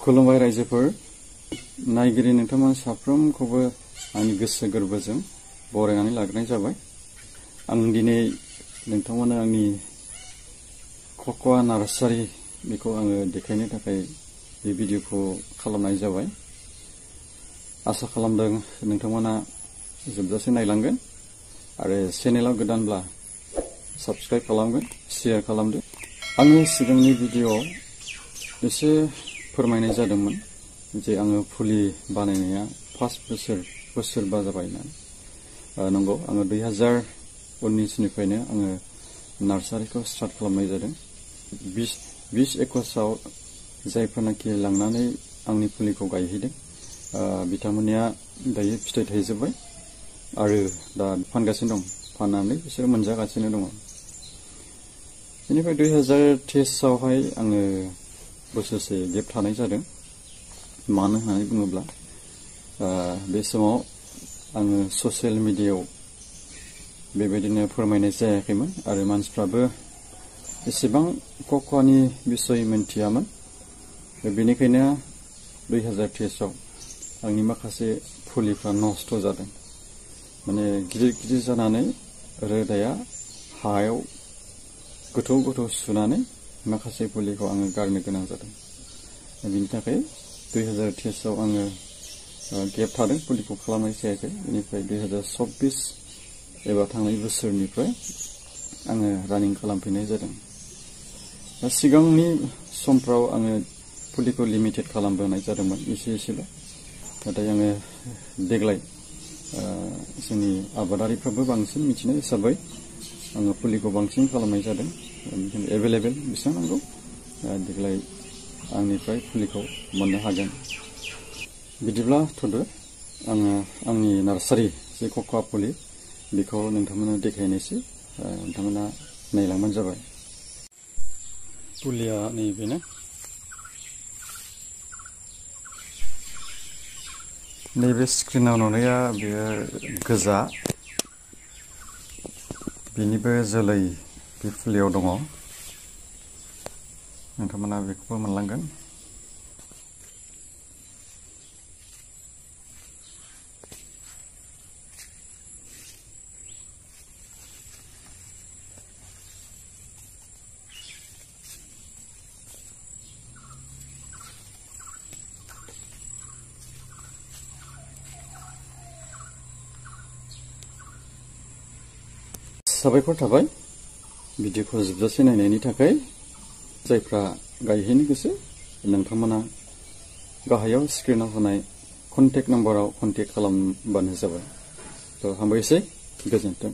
खुलुमबाय रायजोफोर नायगिरि नोंथांमोन साफ्रोमखौबो आंनि गोसो गोरबोजों बरायनानै लाग्रोनाय जाबाय। आं दिनै नोंथांमोननो आंनि कक'आ नार्सारि बेखौ आङो देखायनो थाखाय बे भिडिअखौ खालामनाय जाबाय। आसा खालामदों नोंथांमोना जोबजासे नायलांगोन आरो चेनेलाव गोदानब्ला साबस्क्राइब खालामगोन, शेयार खालामदो। आङो सिगांनि भिडिअआव एसे फोरमायनाय जादोंमोन जे आङो फुलि बानायनाया 5 बोसोरबा जाबाय होननानै। नंगौ, आङो 2019निफ्रायनो आङो नार्सारिखौ स्टार्ट खालामनाय जादों। 20 एकर्सआव जायफोरनाखि लांनानै आंनि फुलिखौ गायहैदों बिथांमोननिया दायो फिथाइ थायजोब्बाय आरो दा फानगासिनो दं, फाननानै बिसोर मोनजागासिनो दङ। बेनिफ्राय 2023आवहाय आङो बोसोरसे गेप थानाय जादों। मानो होननानै बुङोब्ला बे समाव आङो ससियेल मिडियायाव बेबायदिनो फोरमायनाय जायाखैमोन आरो मानसिफ्राबो एसेबां कक'आनि बिसय मिन्थियामोन। बेनिखायनो 2023आव आंनि माखासे फुलिफ्रा नस्थ' जादों। माने गिदिर जानानै रोदाया हायाव गोथौ सुनानै माखासे फुलिखौ आङो गारनो गोनां जादों। बिनि थाखाय 2023आव आङो गेप थादों, फुलिखौ खालामनाय जायाखै। बेनिफ्राय 2024 एबा थांनाय बोसोरनिफ्राय आङो रानिं खालामफिननाय जादों। दा सिगांनि समफ्राव आङो फुलिखौ लिमिटेड खालामबोनाय जादोंमोन एसेल'। नाथाय आङो देग्लाय जोंनि आबादारिफ्राबो बांसिन मिथिनाय हिसाबै आङो फुलिखौ बांसिन खालामनाय जादों। बेनिखायनो एभेलेबेल बेसेबां नांगौ देग्लाय आंनिफ्राय फुलिखौ मोननो हागोन। बिदिब्ला थ'दो, आङो आंनि नार्सारि जे कक'आ फुलि बेखौ नोंथांमोननो देखायनोसै। नोंथांमोना नायलांबानो जाबाय। फुलिया नैबेनो। नैबे स्क्रिनाव नुनाया बेयो गोजा, बेनिबो जोलै बे फुलियाव दङ। नोंथांमोना बेखौबो मोनलांगोन। साबायखर थाबाय भिडिअखौ जोबजासे नायनायनि थाखाय। जायफ्रा गायहैनो गोसो नोंथांमोना गाहायाव स्क्रिनाव होनाय कन्टेक्ट नाम्बाराव कन्टेक्ट खालामबानो जाबाय। हामबायसै, गोजोन्थों।